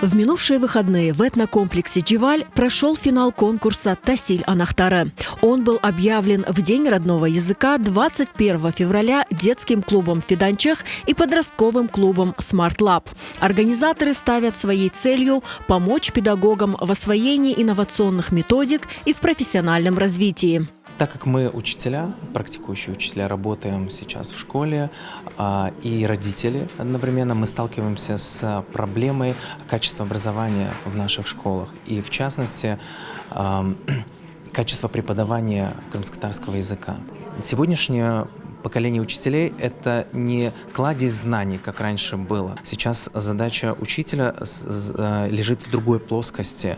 В минувшие выходные в этнокомплексе «Джеваль» прошел финал конкурса «Tasil anahtarı». Он был объявлен в День родного языка 21 февраля детским клубом «Фиданчех» и подростковым клубом «Смарт Лаб». Организаторы ставят своей целью помочь педагогам в освоении инновационных методик и в профессиональном развитии. Так как мы учителя, практикующие учителя, работаем сейчас в школе, и родители одновременно, мы сталкиваемся с проблемой качества образования в наших школах. И в частности, качество преподавания крымско-татарского языка. Сегодняшнее поколение учителей – это не кладезь знаний, как раньше было. Сейчас задача учителя лежит в другой плоскости.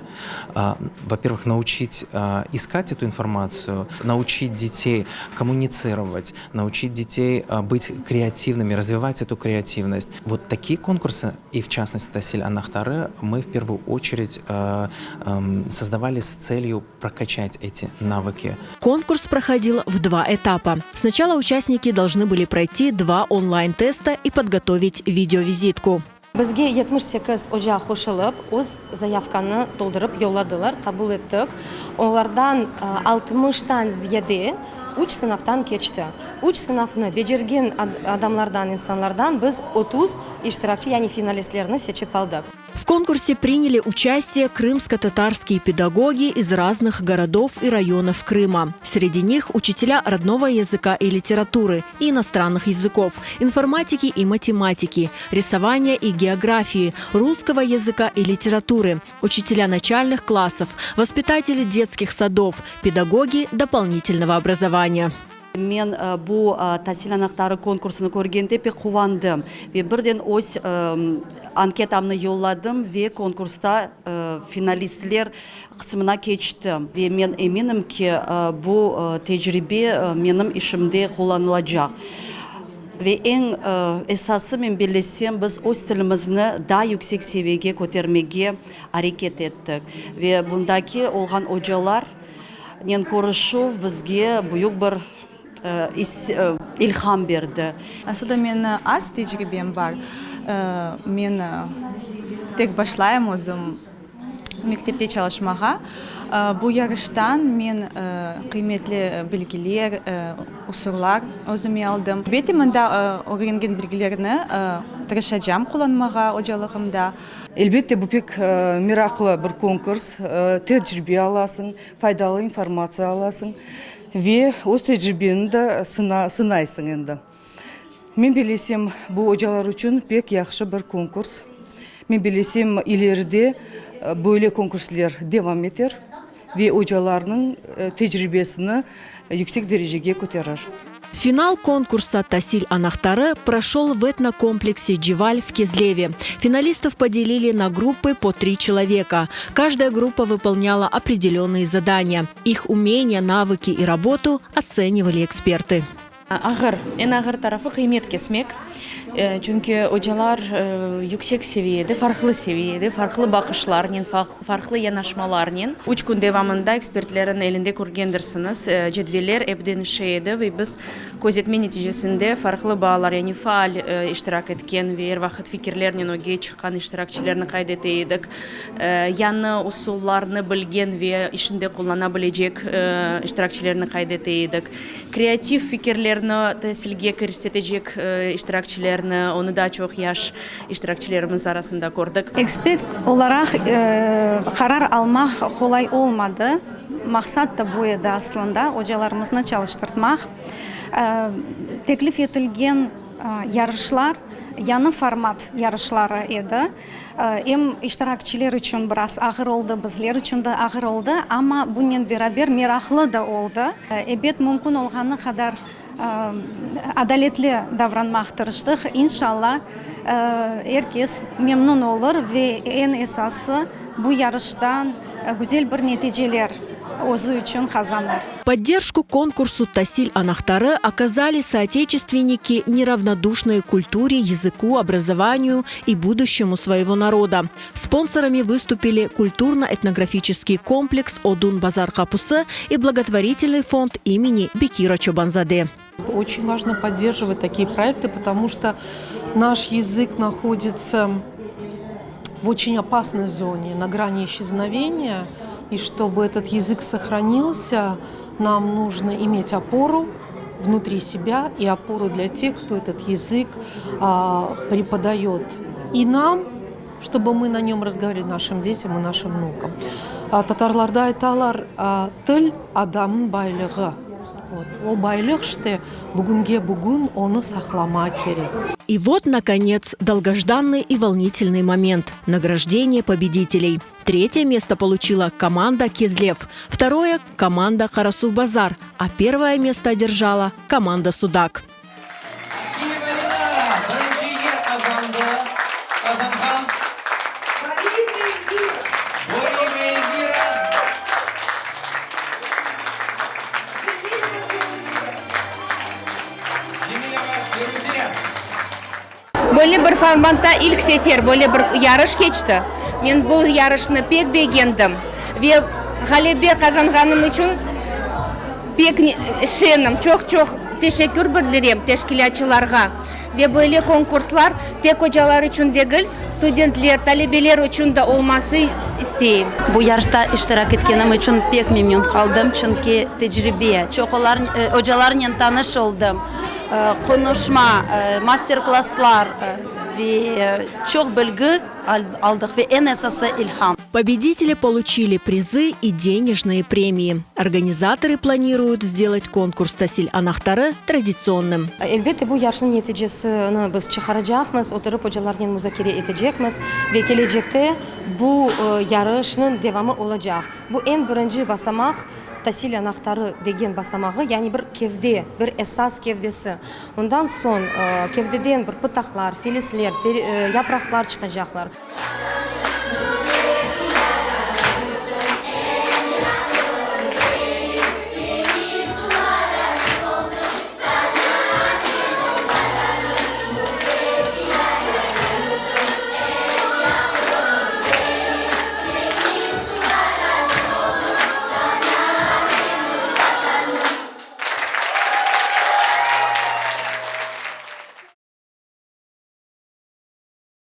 Во-первых, научить искать эту информацию, научить детей коммуницировать, научить детей быть креативными, развивать эту креативность. Вот такие конкурсы, и в частности Tasil anahtarı, мы в первую очередь создавали с целью прокачать эти навыки. Конкурс проходил в два этапа. Сначала участники должны были пройти два онлайн-теста и подготовить видеовизитку. Bizge 78 oca qoşulıp, öz zayavkanı toldurıp yolladılar, qabul ettik. Olardan 60-tan ziyade üç sınavdan keçti. Üç sınavnı becergen adamlardan, insanlardan biz 30 iştirakçi, yani finalistlerni seçip aldıq. В конкурсе приняли участие крымско-татарские педагоги из разных городов и районов Крыма. Среди них учителя родного языка и литературы, и иностранных языков, информатики и математики, рисования и географии, русского языка и литературы, учителя начальных классов, воспитатели детских садов, педагоги дополнительного образования. Men bu Tasil anahtarı konkursını körgende pek quvandım ve birden öz anketamnı yolladım ve konkursta finalistler qısmına keçtim. Ve men eminim ki, bu tecribe menim işimde qullanılacaq. Ve eñ esası, men bellesem, biz öz tilimizni daa yüksek seviyege kötermege areket ettik. Ve bundaki olğan ocalarnen körüşüv bizge büyük bir ilham berdi. Aslında menim az tecribem bar. Men tek başlayım özüm mektepte çalışmağa. Bu yarıştan men qıymetli bilgiler, usullar özüme aldım. Elbette, mında ögrengen bilgilerni tırışacağım qullanmağa ocalığımda. Elbette, bu pek meraqlı bir konkurs, tecribe alasıñ, faydalı informatsiya alasıñ ve öz tecribeni de sınaysıñ endi. Men bellesem, bu ocalar içün pek yahşı bir konkurs. Men bellesem, ileride böyle konkursler devam eter ve ocalarnıñ tecribesini yüksek derecege köterir. Финал конкурса «Tasil anahtarı» прошел в этнокомплексе «Джеваль» в Кезлеве. Финалистов поделили на группы по три человека. Каждая группа выполняла определенные задания. Их умения, навыки и работу оценивали эксперты. Ağır, eñ ağır tarafı qıymet kesmek, çünki ocalar yüksek seviyede, farqlı seviyede, farqlı baqışlarnen, farqlı yanaşmalarnen. Üç kün devamında ekspertlerniñ elinde körgendirsiñiz, cedveller ep deñişe edi ve biz közetme neticesinde farqlı baalar, yani faal iştirak etken ve er vaqıt fikirlernen ögge çıqqan iştirakçilerni qayd ete edik. Yañı usullarnı bilgen ve işinde qullana bilecek iştirakçilerni qayd ete edik. Kreativ fikirlerni tasilge kirsetecek iştirakçilerni, onı daa çoq yaş iştirakçilerimiz arasında kördik. Ekspert olaraq qarar almaq qolay olmadı. Maqsat da bu edi aslında, ocalarımıznı çalıştırtmaq. Teklif etilgen yarışlar yañı format yarışları edi. Em iştirakçiler içün biraz ağır oldı, bizler içün de ağır oldı, amma bunen beraber meraqlı da oldı. Ebet, mümkün olğanı qadar adaletli davranmaq tırıştıq. İnşalla, er kes memnün olur ve eñ esası, bu yarıştan güzel bir neticeler özü içün qazanır. Поддержку конкурсу «Tasil anahtarı» оказали соотечественники, неравнодушные к культуре, языку, образованию и будущему своего народа. Спонсорами выступили культурно-этнографический комплекс «Odun Bazar qapusı» и благотворительный фонд имени Бекира Чобанзаде. Очень важно поддерживать такие проекты, потому что наш язык находится. В очень опасной зоне, на грани исчезновения. И чтобы этот язык сохранился, нам нужно иметь опору внутри себя и опору для тех, кто этот язык а, преподает. И нам, чтобы мы на нем разговаривали нашим детям и нашим внукам. Tatarlarda aytalar til adamnıñ baylığı. Vot, o baylıq işte bugünge bugün onı saqlamaq kerek. И вот, наконец, долгожданный и волнительный момент – награждение победителей. Третье место получила команда «Кезлев», второе – команда «Карасувбазар», а первое место одержала команда «Судак». Akiyeva Ленара birinci yer qazandı. Qazanğan. Boriyeva Elvira. Cemileva Firuze. Böyle bir formatta ilk sefer böyle bir yarış keçti. Men bu yarışnı pek begendim ve ğalebe qazanğanım içün pek şenim. Çoq-çoq teşekkür bildirem teşkilâtçılarğa. Ve böyle konkurslar tek ocalar içün degil, studentler, talebeler içün de olması isteyim. Bu yarışta iştirak etkenim içün pek memnün qaldım, çünki tecribe, çoq ocalarnen tanış oldım, qonuşma, master-klasslar ve çoq bilgi aldıq ve eñ esası ilham. Победители получили призы и денежные премии. Организаторы планируют сделать конкурс «Tasil anahtarı» традиционным. Elbette, bu yarışnıñ neticesini biz çıqaracaqmız, oturıp ocalarnen muzakere etecekmiz ve kelecekte bu yarışnıñ devamı olacaq. Bu eñ birinci basamaq, Tasil anahtarı degen basamağı, yani bir kevde, bir esas kevdesi. Ondan soñ kevdeden bir pıtaqlar, filisler, yapraqlar çıqacaqlar.